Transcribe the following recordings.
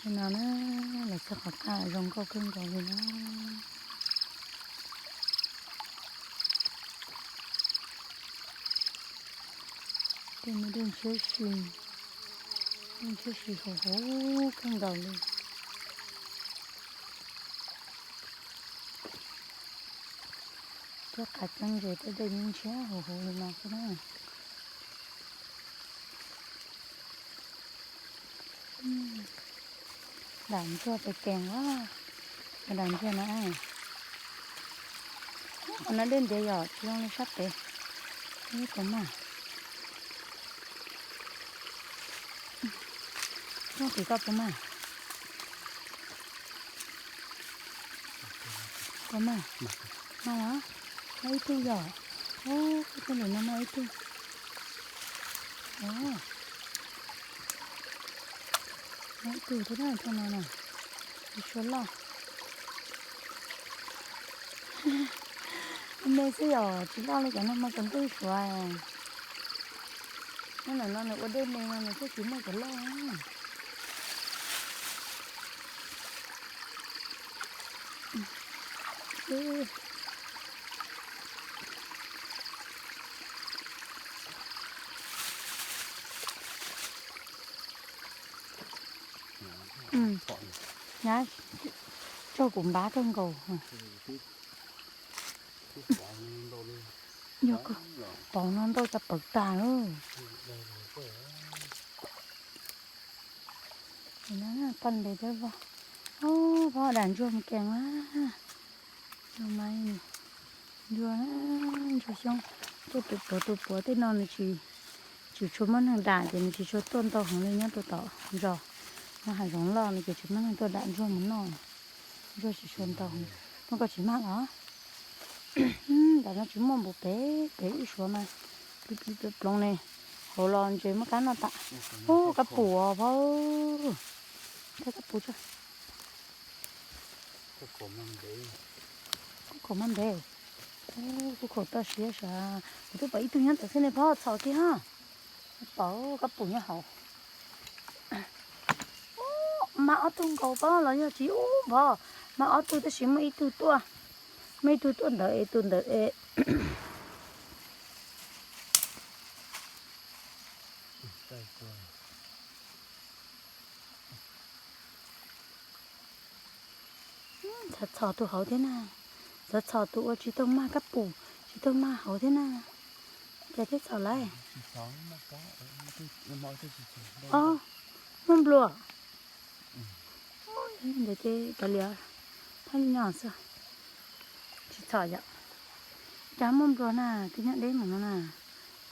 Li no na, los txog qhov kaj zoo nkauj kawg nkaus li na. Tej me dej ntshiab si, dej ntshiab si huv huv kawg nkaus li. Cov qab txeeb ze tej dej ntshiab huv huv li no xwb na. Dam ntsuag pes kees os, dam ntsuag na. Qhov no dej ntiav yom, tsis zoo li sab pem. Ib puas mag, tsob tim koj puas mag? Puas mag? Mag los? Mag ib tug yom. Ub, tej lwm no mag ib tug. Mag ib tug thiab na, tsob no na. Tsis tshua loj. Me xwb yom, tsis loj li cov no mas cov ntuj suav. Nyob ntawm no nws ua dej me no nws thiaj tsis muaj cov loj. Tsaug kuv npab kawg nkaus. Yog pom no ntau cas pawv tas lawm. Paj npe thiab vog. Pab dam ntsuag mus kees na. Ntsuag, ntsuag xyoob, tuaj tus puav tus puav tej no nws tsis, tsis tshua muaj neeg dam ces nws tsis tshua tuaj ntau heev li nyob rau tom zos. Nyob hav zoov loj no ces tsis muaj neeg tuaj dam ntsuag mus noj. Ntsuag tsis tshua ntau heev. Hnub koj tsis mag los? Ntawm no tsis muaj npaum pem, pem ib suav mas ploov ploov ne, hauv los ntshe muaj kab noj tas. Ub, kab pum os, pab, kab pum tso. Kuv khaum mas ntev, kuv khaum toj siab sav, kuv twb pom ib tug nyob ntawd xwb ne, pab txhom kiag ha. Pom kab pum nyob hauv. Mas ob tug nkaus pab los yog tsis ub npov, mas ob tug tab sis muaj ib tug tuaj, muaj ib tug tuaj ntawd es tus ntawd es. Txhob txhom tus hauv thiab na, txhob txhom tus uas tsis tau mag kab pum, tsis tau mag hauv thiab na. Cas thiab txhom lawm? Muaj nplua. Ntawd ces kav liam, thab nyo xwb, tsis txhom yom. Cas muaj nplua na, twb nyob deb mus no na,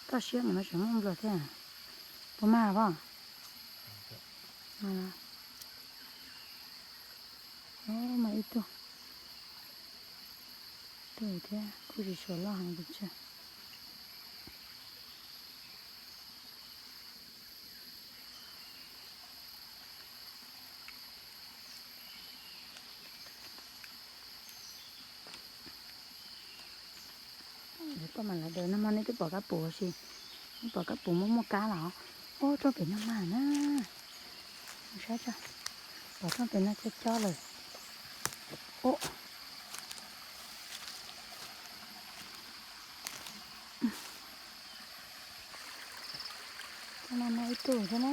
toj siab mus no tseem muaj nplua thiab. Puas mag pom? Mas ib tug, tug thiab kuj tsis tshua loj heev pes tsawg. Koj mas lawv daws no mas nej twb pom kab pum si, nej pom kab pum muaj muaj kab los. Ub, rooj pem no mas na, saib tso, pom rooj pem no cob cob lawm. Ub, no mas ib tug thiab na.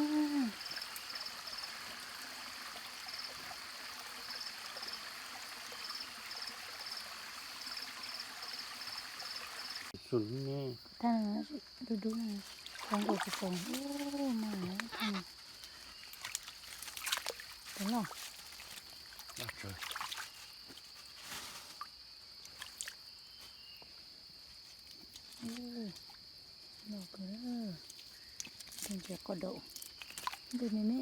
Thaj dub dub, qhov nkaus tsis tau, ub, mas thaj no. Tau loj. Loj kawg, ntses qos daum, ntuj me me,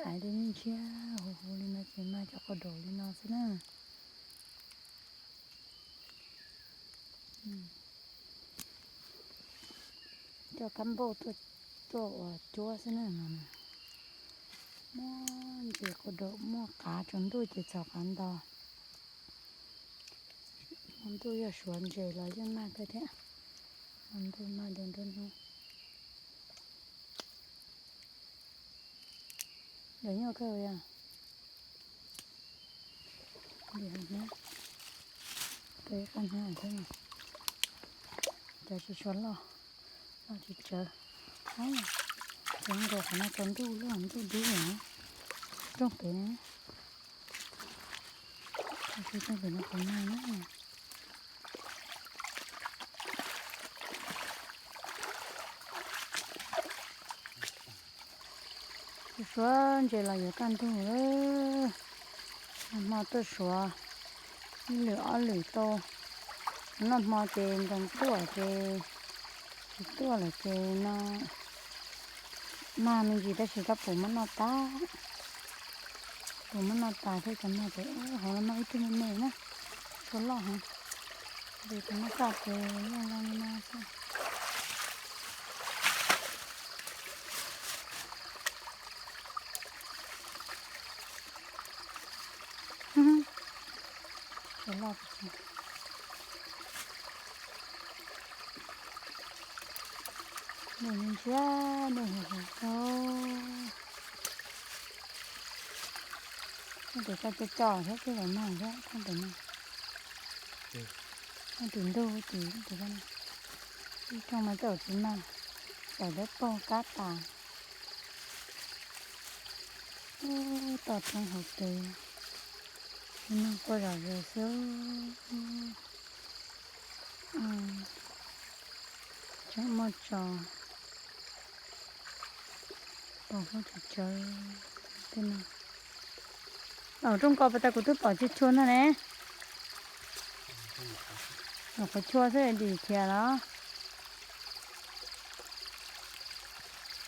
aiv dej ntshiab huv huv li no ces mag cov qos daum li no xwb na. Coj kab npauj tuaj, tuaj ua cuab xwb na no. Muaj ntses qos daum, muaj qav tsaus ntuj ces txhom qav nto. Hmo ntuj yog suav ntses los yeej mag kawg thiab. Hmo ntuj mag dua nruab hnub. Lawv nyuaj kawg yog. Li hais na, peb qab hnab thiab no, cov tsis tshua loj, loj tsis tsawg. Cov nkaus qhov no tau ntuj loj ntuj dub na, rooj pem na, rooj pem no qhov no na. Tuaj suav ntses los yuav kaj ntug lawm. Noj hmo tuaj suav ib lwm ob lwm tau. Noj hmo ces ntoo tuaj ces tsis tuaj lawm ces no. Mag me ntsis tab sis koj pum muab noj tas, pum muab noj tas thiab cov no ces hauv no noj ib tug me me na, tsis tshua loj heev. Ces tus no kaj ces yog zoo li no xwb. Tsis loj tsis, ntuj ntsia ntuj huv huv tau. Ntuj tes koj coj coj thiab twb los mag thiab ntuj tes no. Ntuj tim ntuj tim tim, ib rooj no coj tsis mag, tawm dawb paug kab tas. Ub, toj roob hauv pes, ib nag quaj zom zaws xwb. Tseem muaj tso, pom huab tsis tsawv tej no. Au, rooj ko pas tas kuv twb pom tsis tshua no ne. Qhov tshua xwb dim khiav los.